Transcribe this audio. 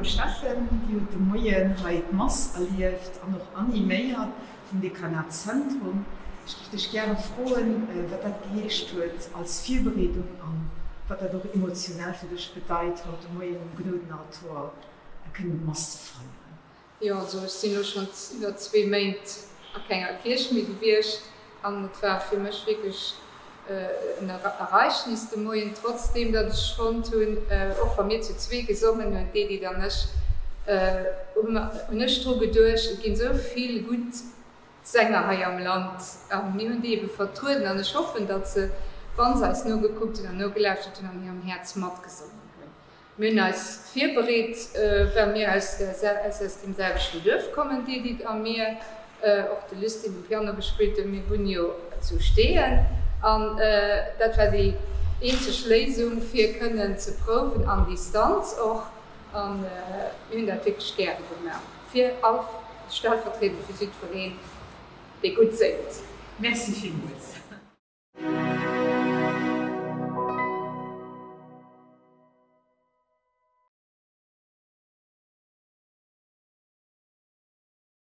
Nicole Steffen, Dir hutt de Moien hei d'Mass erlieft an och animéiert vum Dekanat Zentrum. Ech géif dech gäre froen, wat dat geheescht huet als Virbereedung an wat dat och emotionell fir dech bedeit, haut de Moien um Gnodenaltor kënnen d'Mass ze feieren. Jo, also ech sinn elo schonn iwwer zwee Méint a kenger Kierch méi gewiescht an et war fir mech wierklech en Ereignis de Moien, trotzdeem datt ech fonnt hunn, och wa mir zu zwee gesongen hunn, d'Edith an ech, hunn ech dru geduecht, et ginn esou vill gutt Sänger hei am Land a mir hunn déi ebe vertrueden an ech hoffen, datt se, wa se eis nogekuckt hunn an nogelauschtert hunn, an hirem Häerz matgesongen hunn. Mir hunn eis virbereet, well mir aus aus deem selwechten Duerf kommen, d'Edith a mir, och de Luss, deen um Piano gespillt huet. Mir wunne jo zu Steeën an dat war déi eenzeg Léisung, fir kënnen ze prouwen, an Distanz och. A mir hunn dat wierklech gäre gemaach, fir all, stellvertriedend fir jiddwereen, dee gutt séngt. Merci villmools.